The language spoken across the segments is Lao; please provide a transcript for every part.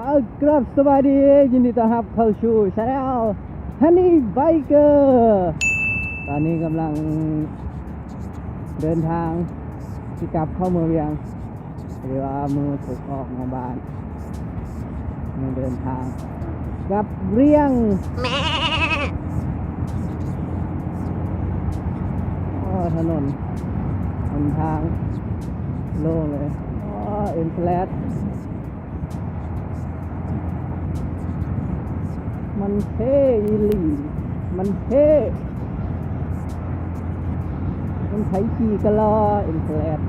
ເອົາ ກາບສະບາຍດີ ຍິນດີຕ້ອນຮັບເຂົ້າສູ່ Channel Honey Biker ຕອນນີ້ກຳລັງເດີນທາງຊິກັບເຂົ້າເມືອງວຽງ ຫຼືວ່າມື້ຖືກອອກມາບ້ານ ມື້ເດີນທາງກັບວຽງ. ໂອ້ ຖະໜົນຫົນທາງໂລ່ງເລີຍ. ໂອ້ ເອັນແຟລດ ມັນເທ່ອີ່ຫຼີ ມັນເທ່ ມັນໃຜຂີ່ກະລໍເອັນແຟລດ.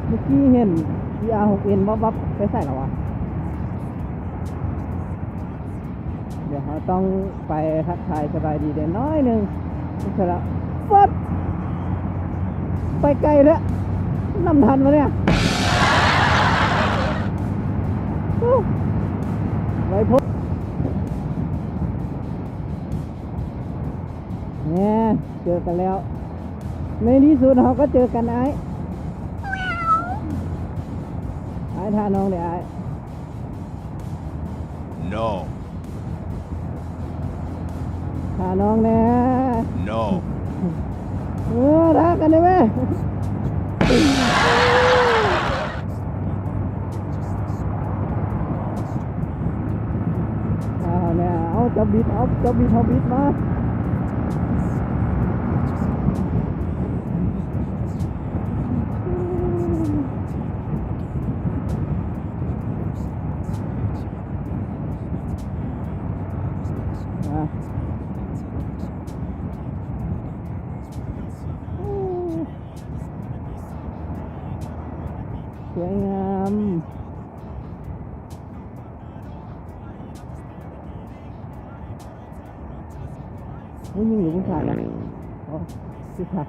ເມື່ອກີ້ເຫັນ ອີ ອາ ຫົກເອັນ ວັບໆ ໄປໃສແລ້ວວະ? ດຽວເຮົາຕ້ອງໄປທັກທາຍສະບາຍດີແດ່ໜ້ອຍໜຶ່ງ. ເສຍລະ ຟຶດ ໄປໄກແທ້ ນຳທັນບໍ່ເນຍ? ໄວໂພດ. ແນ່ ເຈີກັນແລ້ວ ໃນທີ່ສຸດເຮົາກໍເຈີກັນ ອ້າຍ. ອ້າຍ ຖ້ານ້ອງເດ້ ອ້າຍ. No. ຖ້ານ້ອງແນ່. No. ເອີ ຖ້າກັນໄດ້ແມ. ເອົາແລ້ວ ເອົາ ຈັບບິດ ເອົາ ຈັບບິດ ເອົາບິດມາ. ສວຍງາມ. ຜູ້ຍິງຫຼືຜູ້ຊາຍນະ? ອໍ ຜູ້ຊາຍ.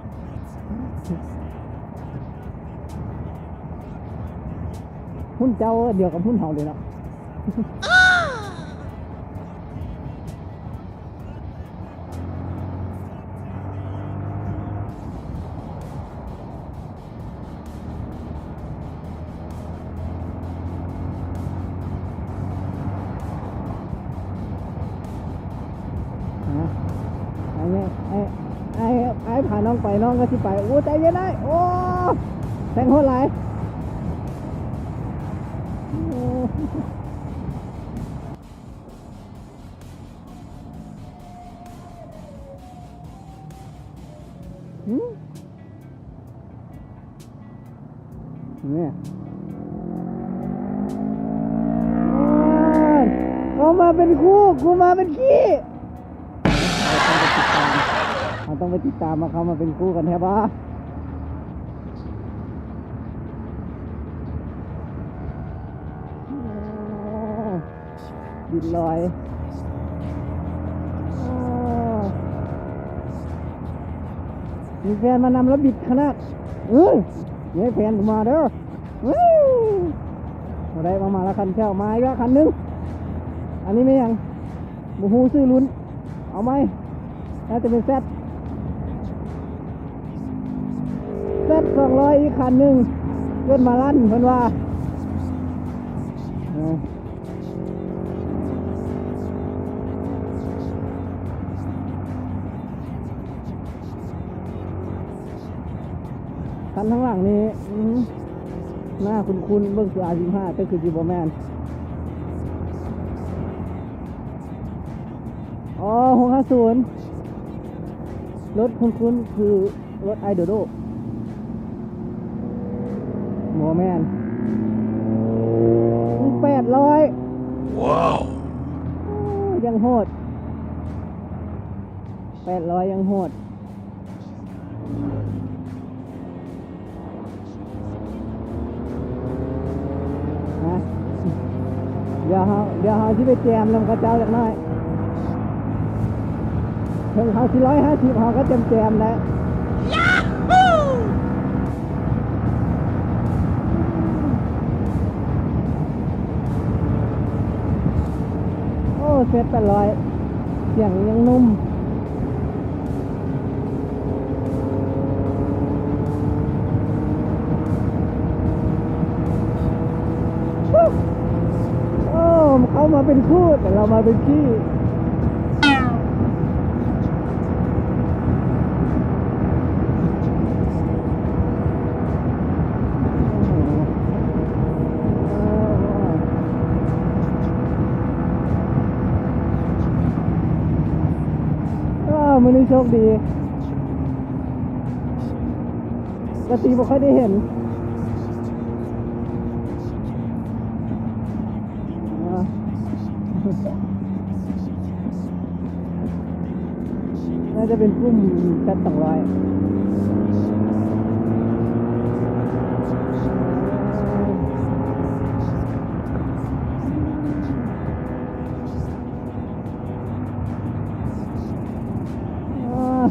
ຫຸ້ນເຈົ້າດຽວກັບຫຸ້ນເຮົາເລີຍເນາະ. ອ້າຍ ອ້າຍ ອ້າຍ ອ້າຍພານ້ອງໄປ ນ້ອງກໍຊິໄປ. ໂອ້ ໃຈເຢັນອ້າຍ. ໂອ້ ແຊງໂຫດຫຼາຍ. ໂອ້ ຫື ນີ້ ໂອ້ຍ ເຂົ້າມາເປັນຄູ່ ກູມາເປັນຂີ້. ເຮົາຕ້ອງໄປຕິດຕາມ ເຮົາຕ້ອງໄປຕິດຕາມວ່າເຂົ້າມາເປັນຄູ່ກັນແທ້ບໍ່? ບິດລອຍ. ໂອ້ ມີແຟນມານຳແລ້ວບິດຂະໜາດ. ເອີ ມີແຟນມາເດີ. ເອີ ບໍ່ໄດ້ ມາ ມາລະຄັນແຊວ ມາອີກລະຄັນໜຶ່ງ. ອັນນີ້ແມ່ນຫຍັງ? ບໍ່ຮູ້ຊື່ລຸ້ນ. ເອົາໃໝ່ ໜ້າຈະເປັນແຊັດ ແຊັດສອງຮ້ອຍ ອີກຄັນໜຶ່ງ ເກີດມາລັນເພິ່ນວ່າ. ເອີ ຄັນທາງຫຼັງນີ້ ອືມ ໜ້າຄຸ້ນໆ ເບິ່ງຄື ອາ ສິບຫ້າ ແຕ່ຄືຊິບໍ່ແມ່ນ. ອໍ ຫົກຫ້າສູນ ລົດຄຸ້ນໆ ຄືລົດໄອໂດໂດ. ບໍ່ແມ່ນ ແປດຮ້ອຍ. ວ້າວ ຍັງໂຫດ ແປດຮ້ອຍຍັງໂຫດ. ຮະ ດຽວເຮົາ ດຽວເຮົາຊິໄປແຈມນຳເຂົາເຈົ້າຈັກໜ້ອຍ. ເຖິງເຮົາຊິຮ້ອຍຫ້າສິບ ເຮົາກໍແຈມໆ ໄດ້. ໂອ້ ເຊັດແປດຮ້ອຍ. ສຽງຍັງໜຸ່ມ. ໂອ້ ເຂົ້າມາເປັນຄູ່ ແຕ່ລາວມາເປັນຂີ້. ເອີ ມື້ນີ້ໂຊກດີ ກະຕິບໍ່ຄ່ອຍໄດ້ເຫັນ. ອ່າ ໜ້າຈະເປັນກຸ່ມແຊັດສອງຮ້ອຍ. ອ່າ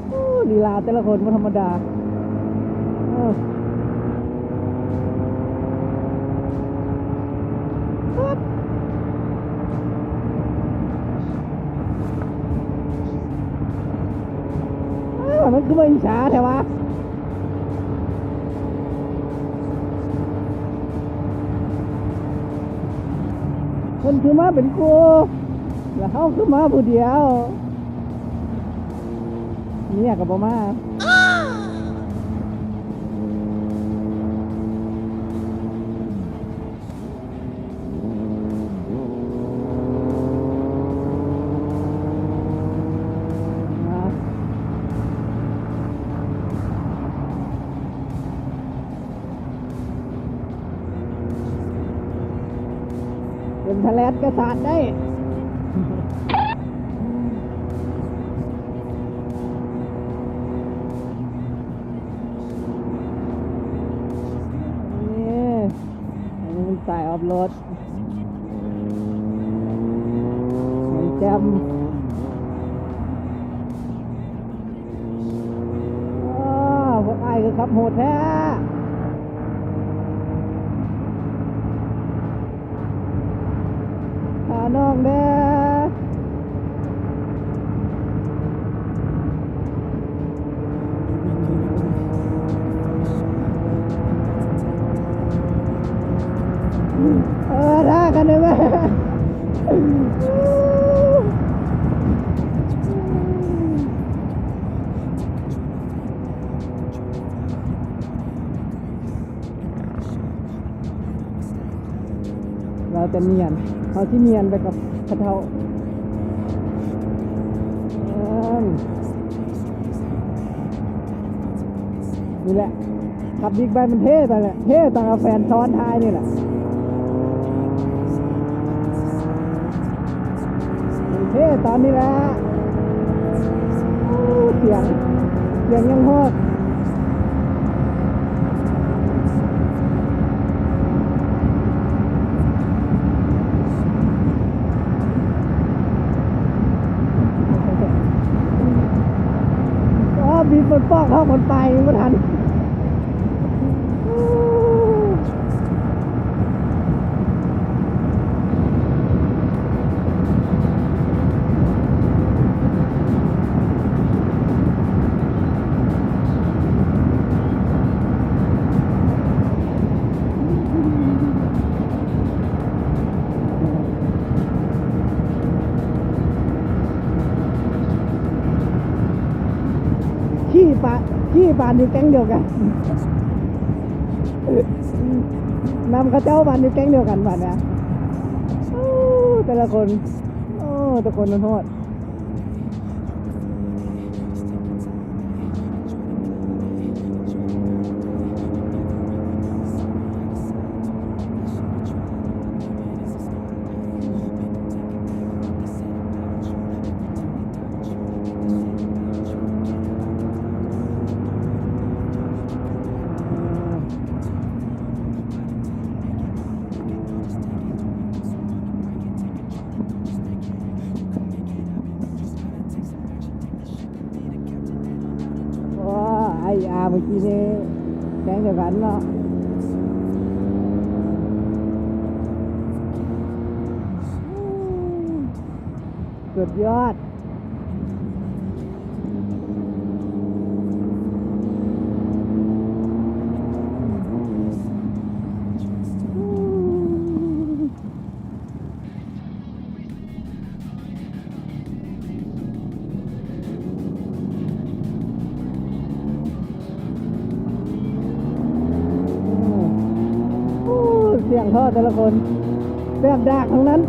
ໂອ້ ລີລາແຕ່ລະຄົນບໍ່ທຳມະດາ. ເອີ ເອີ ມັນຄືວ່າອິດສາແທ້ວະ. ເພິ່ນຄືມາເປັນຄູ່ ແລ້ວເຮົາຄືມາຜູ້ດຽວ ເມຍກໍບໍ່ມາ. ເປັນທະແລດກະສາດໄດ້. ນີ້ ອັນນີ້ມັນສາຍອອຟໂຣດ ແຈ່ມ. ວ້າວ ພວກອ້າຍຄືຂັບໂຫດແທ້. ຫານ້ອງແດ່. ເອີ ຖ້າກັນໄດ້ໄໝ? ລາວຈະນຽນ ເຮົາຊິນຽນໄປກັບຂະເຈົ້າ. ນີ້ແຫຼະ ຂັບບິກໄບມັນເທ່ຕອນແຫຼະ ເທ່ຕອນເອົາແຟນຊ້ອນທ້າຍນີ້ແຫຼະ ມັນເທ່ຕອນນີ້ແຫຼະ. ໂອ້ ສຽງ ສຽງຍັງໂຫດ. ອໍ ບີບມັນປອກເຮົາ ມັນໄປບໍ່ທັນ. ຂີ້ປາ ຂີ້ປານຢູ່ແກ້ງດຽວກັນ ນຳເຂົາເຈົ້າປານຢູ່ແກ້ງດຽວກັນບາດນີ້. ໂອ້ ແຕ່ລະຄົນ ໂອ້ ແຕ່ຄົນມັນໂຫດ. ໂອ້ ໄອ້ອາ ເມື່ອກີ້ນີ້ແກ້ງດຽວກັນເນາະ. ສຸດຍອດ. ເພາະແຕ່ລະຄົນແບບດາກທັງນັ້ນ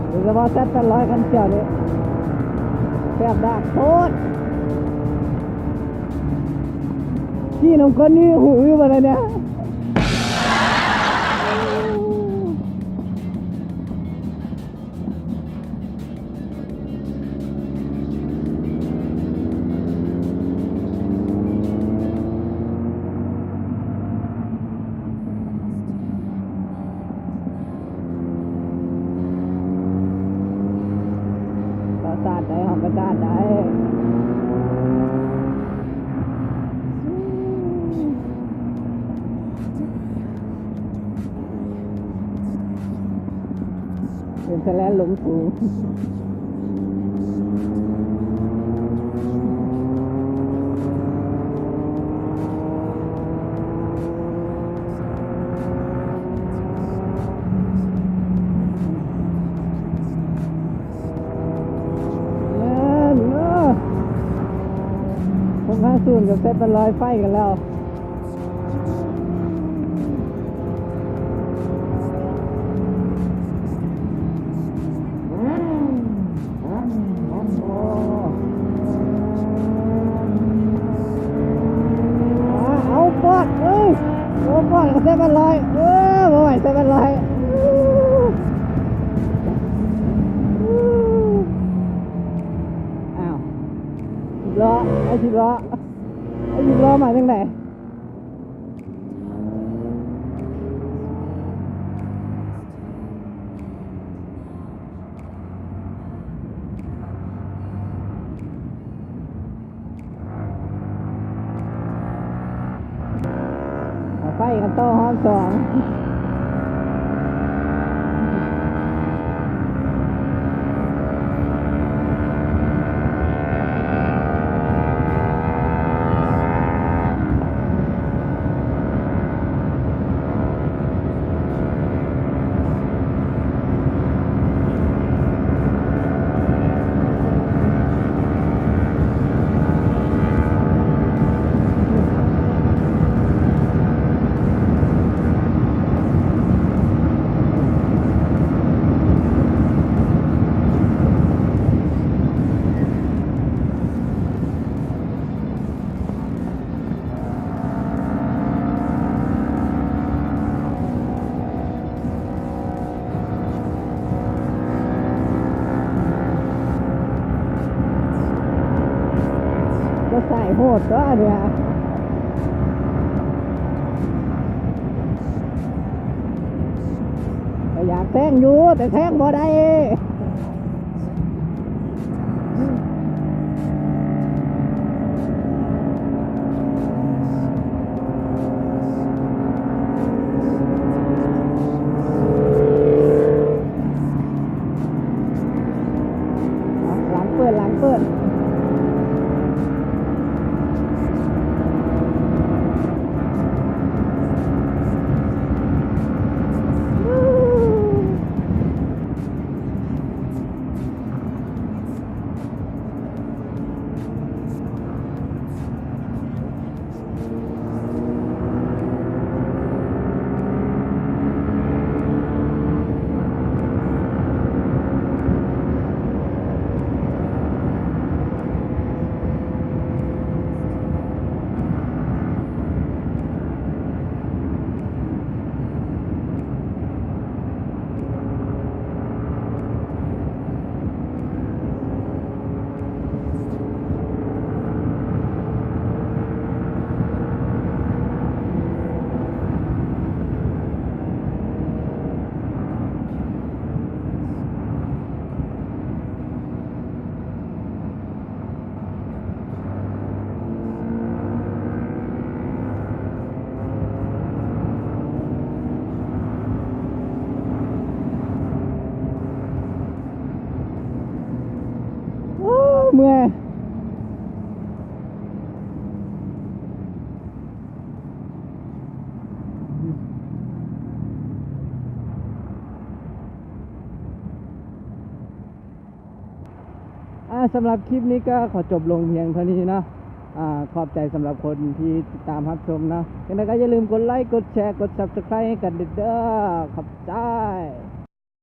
ໂດຍສະເພາະແຊດແປດຮ້ອຍຄັນຂຽວນີ້ແບບດາກໂພດ ຂີ່ນຳຄົນນີ້ຫູອື້ບໍ່ໄດ້ເນຍ. ປາສາດໃດ ເຮົາໄປສາດໃດ. ເປັນສະແລນລົງສູງ. ແມ່ນເນາະ ຫົກຫ້າສູນ ກັບແຊດແປດຮ້ອຍ ໄຟກັນແລ້ວ. ເອົາປອດ ເອີ ໂອ້ ປອດ ແຊດແປດຮ້ອຍ ເອີ ບໍ່ໄຫວ ແຊດແປດຮ້ອຍ ອ້າວ ສິບລໍ້ ໄອ້ສິບລໍ້ ໄອ້ສິບລໍ້ມາຈັ່ງໃດ? ເອົາໄປກັນຕໍ່ຮອບສອງ. ກໍສາຍໂຫດຕົວະເນຍ ກໍຢາກແຊງຢູ່ ແຕ່ແຊງບໍ່ໄດ້. ຫຼັງເປີດ ຫຼັງເປີດ. ໂອ້ ເມື່ອຍ. ອ່າ ສຳລັບຄລິບນີ້ກໍຂໍຈົບລົງພຽງເທົ່ານີ້ເນາະ. ອາ ຂອບໃຈສຳລັບຄົນທີ່ຕິດຕາມຮັບຊົມເນາະ. ຈັ່ງໃດກໍຢ່າລືມກົດໄລ ກົດແຊ ກົດ Subscribe ໃຫ້ກັນເດີ້. ຂອບໃຈ.